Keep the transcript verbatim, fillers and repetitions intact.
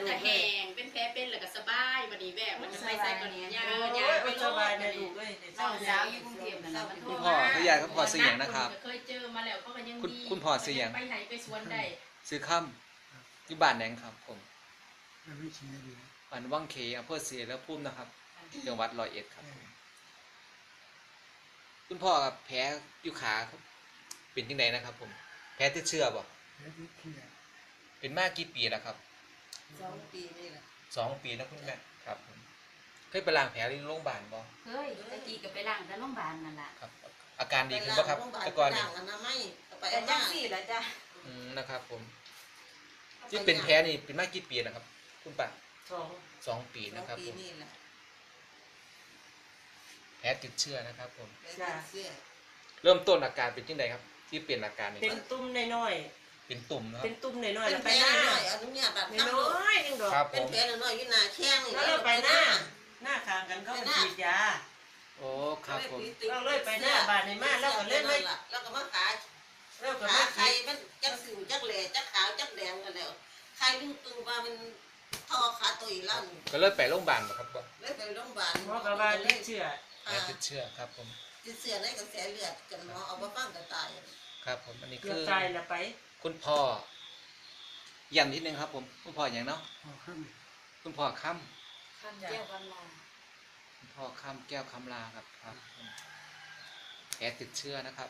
แต่แห้งเป็นแผลเป็นแล้วก็สบาย บัดนี้แวกมันก็ไปใส่ก็ยา โอ้ย ยาไป โอ้ย โล สบาย ด แม่ลูกเอ้ย น้องสาวอยู่กรุงเทพฯนั่นล่ะมันโทร คุณพ่อ มา คุณยายครับ พ่อชื่อหยังนะครับ ก็เคยเจอมาแล้วเขาก็ยัง คุณ ดี คุณพ่อชื่อหยัง ไปไห้ไปสวนได้ ชื่อคำ อยู่บ้านไหนครับผม มันไม่เขียนอยู่นะ บ้านวังเขอำเภอศรีรัตนภูมินะครับ จังหวัดร้อยเอ็ดครับผม คุณพ่อครับ แผลอยู่ขาครับ เป็นจังไดนะครับผม แผลติดเชื้อบ่ แล้วที่เขียน เป็นมากี่ปีแล้วครับ สองปีนี่แหละ สองปีนะคุณแม่ครับผม เคยไปล้างแผลที่โรงพยาบาลบ่ เฮ้ยตะกี้ก็ไปล้างแต่โรงพยาบาลนั่นล่ะ ครับ อาการดีขึ้นบ่ครับ ไปล้างโรงพยาบาล แต่ก่อน ไป นี่ ล้างอนามัยก็ไป แต่ อา จั ม่าง ซี่ล่ะจ้ะ อืมนะครับผม ที่เป็นแผลนี่เป็นมากี่ปีแล้วครับ คุณป้า สอง สองปีนะครับผม นี่แหละ แผลติดเชื้อนะครับผม เป็นเสื้อ เริ่มต้นอาการเป็นจังไดครับ ที่เป็นอาการนี่ เป็นตุ่มน้อย เป็นตุ่มนะ ๆ ครับ เป็นตุ่มน้อยๆ เป็น แล้ว แผ ไป ล หน้า หน่อยอนุญาตบาด น้ ทำลูก อยๆนึงดอก ครับผ เป็น ม แผลหน่อยอยู่หน้าแข้งนี่ แล้วเราไปหน้า หน้าข้างกันเขาก็ฉีดยา โอ้ครับผม เราเลยไปหน้าบ้านนี่มาแล้วก็เลยไม่ แล้วก็มาขา เราก็ ขา มา ไข่ ฉีด มันจักสิวจักแหล่จักขาวจักแดงกันแล้วไข่ลืมตึงว่ามันทอขาตัวอีกแล้วนี่ ก็เลยไปโรงพยาบาลบ่ครับบ่ เลยไปโรงพยาบาล หมอก็ว่าติดเชื้อ แผลติดเชื้อครับผม ติดเชื้อในกระแสเลือดจนหมอเอามาฟังก็ตาย ครับผมอันนี้ เกือ คื บ อ ตายแล้วไป คุณพ่อย้ำนิดนึงครับผม คุณพ่ออย่างเนาะ ขอข้าม คุณพ่อคำ คำแก้วคำลา คุณพ่อคำแก้วคำลาครับครับผมแผลติดเชื้อนะครับ